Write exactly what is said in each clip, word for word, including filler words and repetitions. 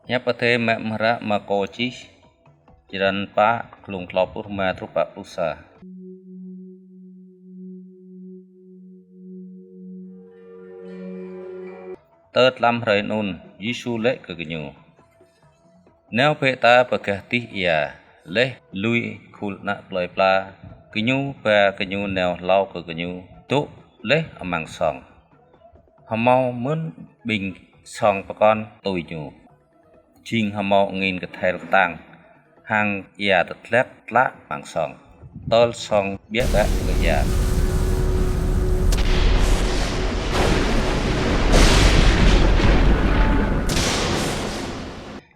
Hiăp Adai mơ̆ng hră Markô čih, črăn pă, glông klâo pluh rơma truh pă pluh sa. Tơl tlam hrơi anŭn, Yêsu laĭ kơ gơñu: Nao bĕ ta pơ gah dih ia. Laih lui khul ană plơi pla, gơñu ba gơñu nao hlâo kơ gơñu dŏ laih amăng song. Hơmâo mơ̆n ƀing song pơkŏn tui ñu. Jing hơmâo angin kơthel kơtang, hăng ia tơdlăk tlă amăng song, tơl song ƀiă ƀă kơ ia.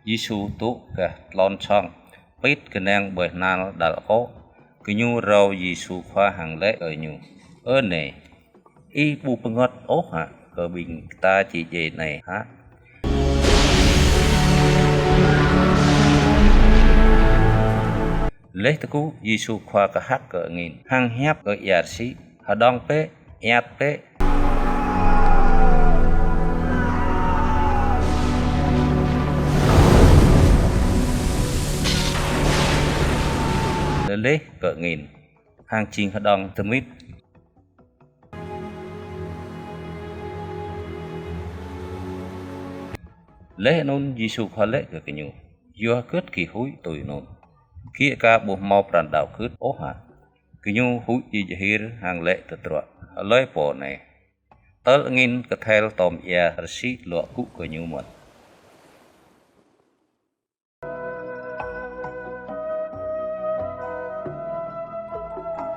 Yêsu dŏ gah tlôn song, pĭt kơnang ƀơi hnal đăl akŏ. Gơñu râo Yêsu Khua hăng laĭ kơ Ñu: Ơ Nai, Ih ƀu pơngơ̆t ôh hă kơ ƀing ta či djai anai hă? Laih tơgŭ, Yêsu Khua kơhăk kơ angin, hăng hiăp kơ ia rơsĭ: Hơđong bĕ, iăt bĕ. Lơleh kơ angin, hăng jing hơđong tơmĭt. Laih anŭn Yêsu Khua laĭ kơ gơñu: Yua hơgĕt gih huĭ tui anŭn? Gih aka ƀu hơmâo pran đaŏ gưt ôh hă? Gơñu huĭ djik djơhir hăng laĭ tơdruă: Hlơi pô anai? Tơl angin kơthel tŏm ia rơsĭ luă gŭ kơ Ñu mơ̆n.